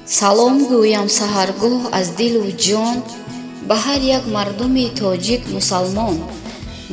Салом гӯям саҳаргоҳ аз дилу ҷон ба ҳар як мардуми тоҷик мусалмон.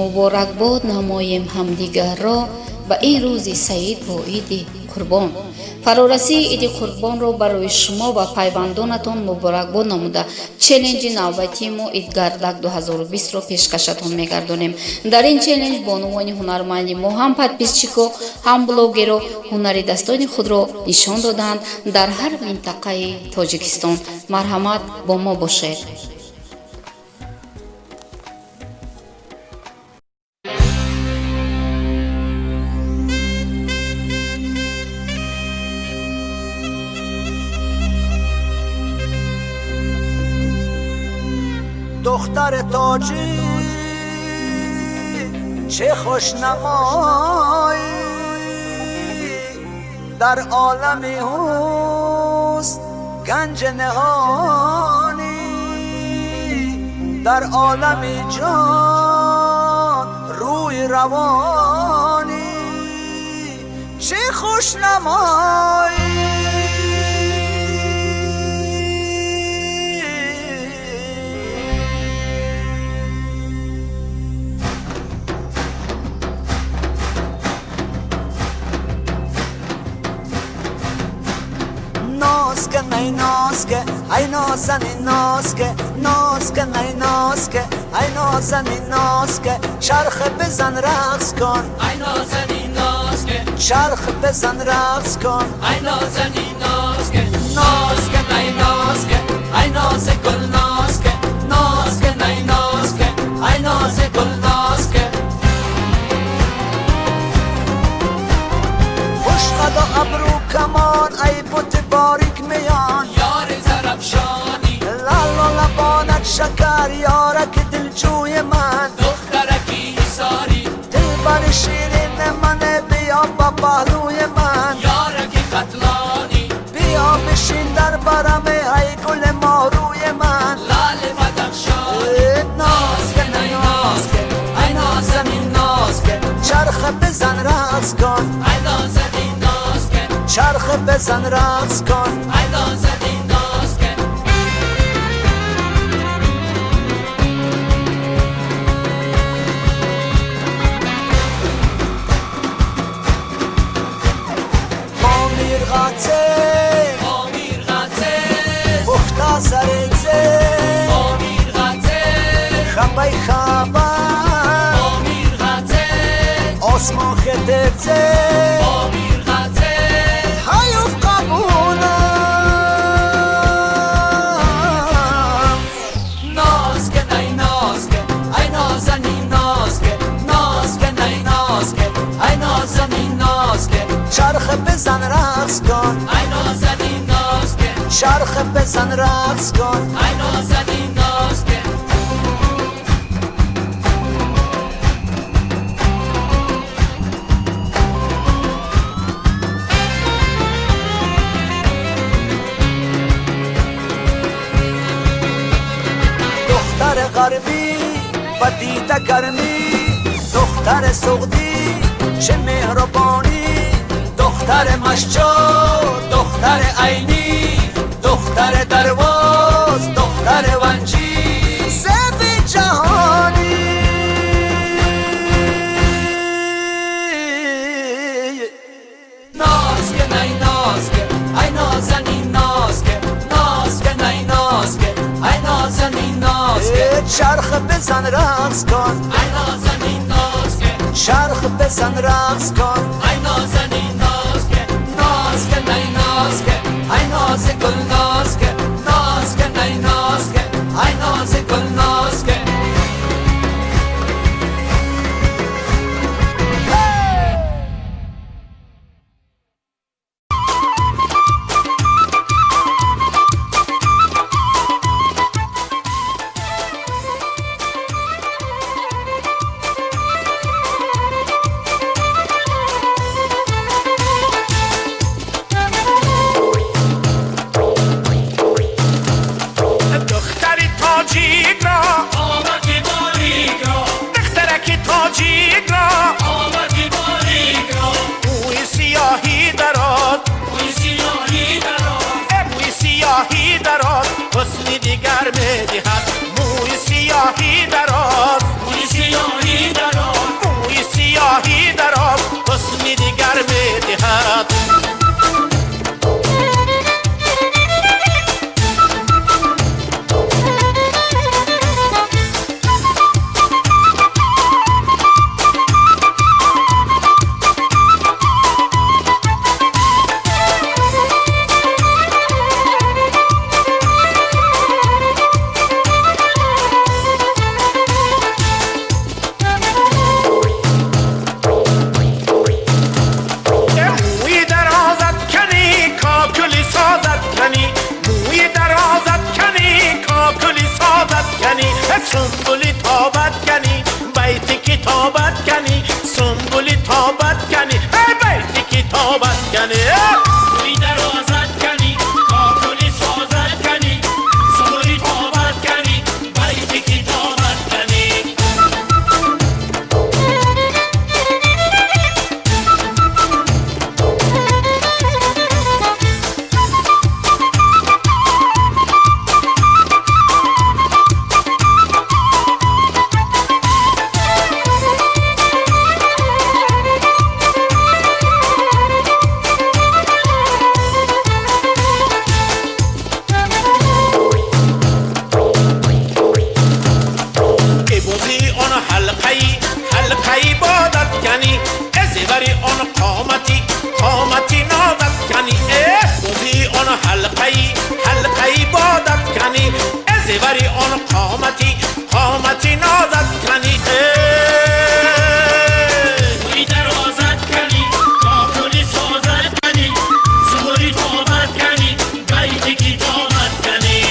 Муборакбод намоем ҳамдигарро ба ин рӯзи саид бо Иди Қурбон. Фарорасии Иди Қурбонро барои шумо ва пайвандонатон муборакбод намуда, челленҷи навбатии мо Идгардак 2020-ро пешкашатон мегардонем. Дар ин челлендж бонувони ҳунарманди мо ҳам подписчико, ҳам блогеро ҳунари дастони худро нишон доданд дар ҳар минтақаи Тоҷикистон. Марҳамат, бо мо бошед. دختر تاجی چه خوش نمایی، در عالم حسن گنج نهانی، در عالم جان روی روانی، چه خوش نمایی. ای نازکه ای نازنین نازکه، نازکه ای نازکه ای نازنین نازکه، چرخ بزن رقص کن ای نازنین نازکه، چرخ بزن رقص کن ای نازنین نازکه، نازکه ای نازکه ای ناز گل نازکه، نازکه ای نازکه ای ناز گل نازکه. خوش قد و ابرو کمان ای بت باریک میان، یار زرفشانی لال و لبانت شکر، یارک دلجوی من، دخترکی حصاری دلبر شیرین من، بیا با پهلوی من، یارک ختلانی بیا بشین در برم ای گل ماروی من، لال بدخشانی. نازکه ای نازکه ای نازنین نازکه، چرخ بزن رقص کن ای نازنین نازکه، چرخ بزن رقص کن ای نازنین نازکه. با میرغاته با میرغاته پختا سرته، با میرغاته خبای خبا، با میرغاته آسمان خطرته، با میرغاته حیف قبولم. نازکه ای نازکه ای نازنین نازکه، نازکه ای نازکه ای نازنین نازکه، چرخ بزن رقص کن ای نازنین نازکه، چرخ بزن رقص کن ای نازنین نازکه. دختر غربی و دیده گرمی، دختر سغدی چه مهربانی، دختر مشجور دختر عینی، دختر درواز دختر ونجی، زیب جهانی. نازکه ای نازکه ای نازنین نازکه، نازکه ای نازکه ای نازنین نازکه، چرخ بزن رقص کن ای نازنین نازکه، چرخ بزن رقص کن ای نازنین نازکه، نازکه ای نازکه ای ناز گل نازکه، نازکه ای نازکه ای ناز گل نازکه. дигар медиҳад. Мӯи сиёҳи дароз, мӯи сиёҳи дароз, мӯи сиёҳи дароз ҳусни дигар медиҳад. سنبولی تابت کنی بیت کتابت کنی، سنبولی تابت کنی بیت کتابت کنی. موی درازت کنی کاکلی سازت کنی، سنبولی تابت کنی بیت کتابت کنی. قامتی نازد کنی. موی درازت کنی کاکلی سازد کنی، سوری تابت کنی بیت کتابت کنی.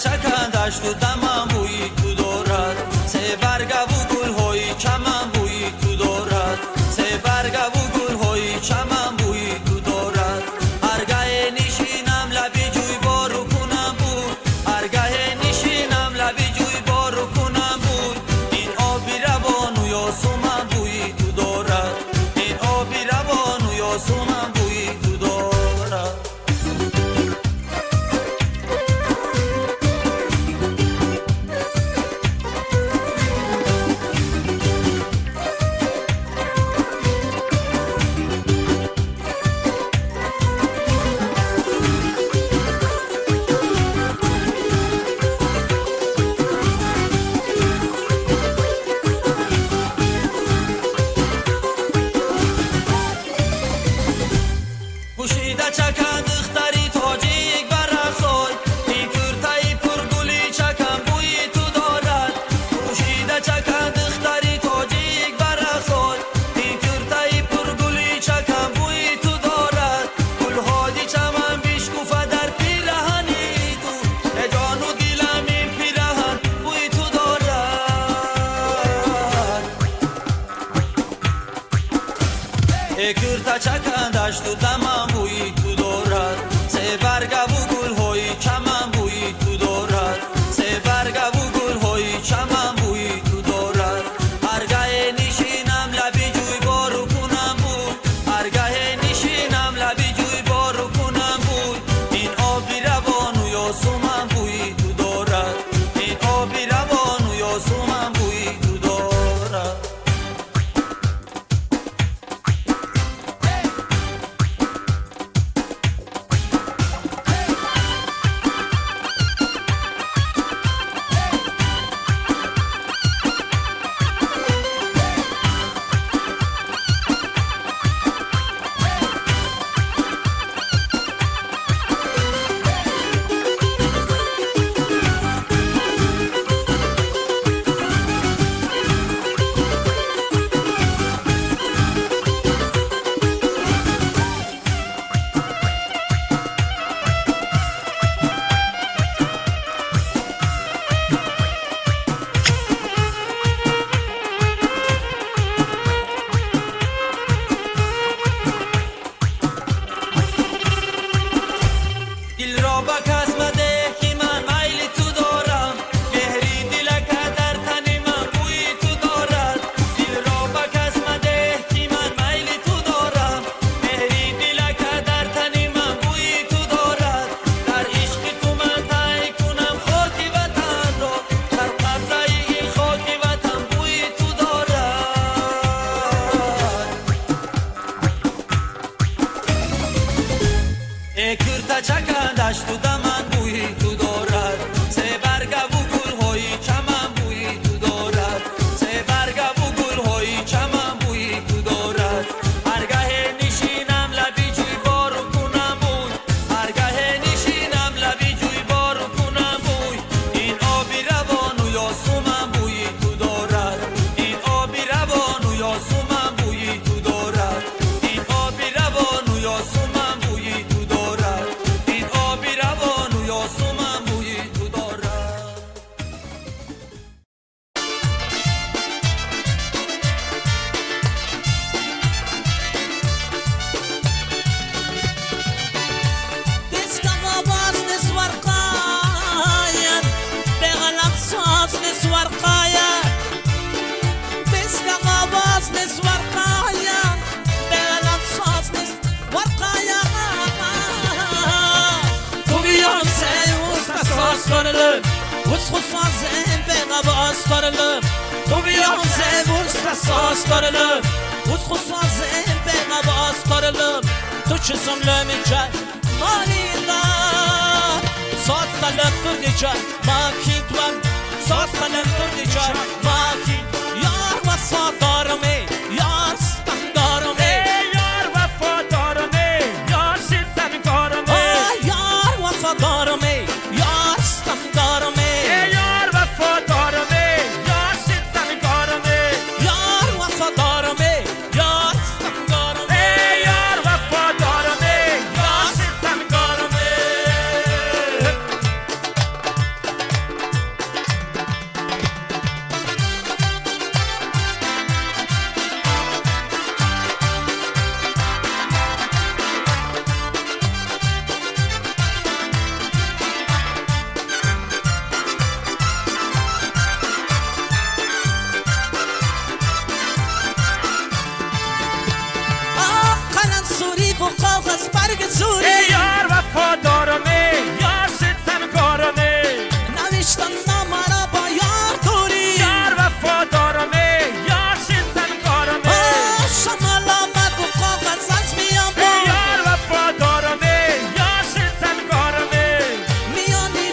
Чакан дашту даман бӯи ту дорад, се баргаву гулҳои чаман бӯи ту дорад, се баргаву гулҳои чаман бӯи ту дорад. Ҳаргаҳе нишинам лаби ҷӯйбору кунам буд, ҳаргаҳе нишинам лаби ҷӯйбору кунам буд. Ин оби равону ёсуман бӯи ту дорад, ин оби равону ёсуман бӯи ту дорад. Чакан дашту даман бӯи ту дорад, се баргаву гулҳои чаман бӯи ту дорад, се баргаву гулҳои чаман бӯи ту дорад. Ҳаргаҳе нишинам лаби ҷӯйбору кунам бӯй, ҳаргаҳе нишинам лаби ҷӯйбору кунам бӯй, ин оби равону ёсуман бӯи ту дорад, ин оби равону ёсуман бӯи ту дорад, ин оби равону ёсуман бӯи ту дорад, ин оби равону ёсуман бӯи ту дорад.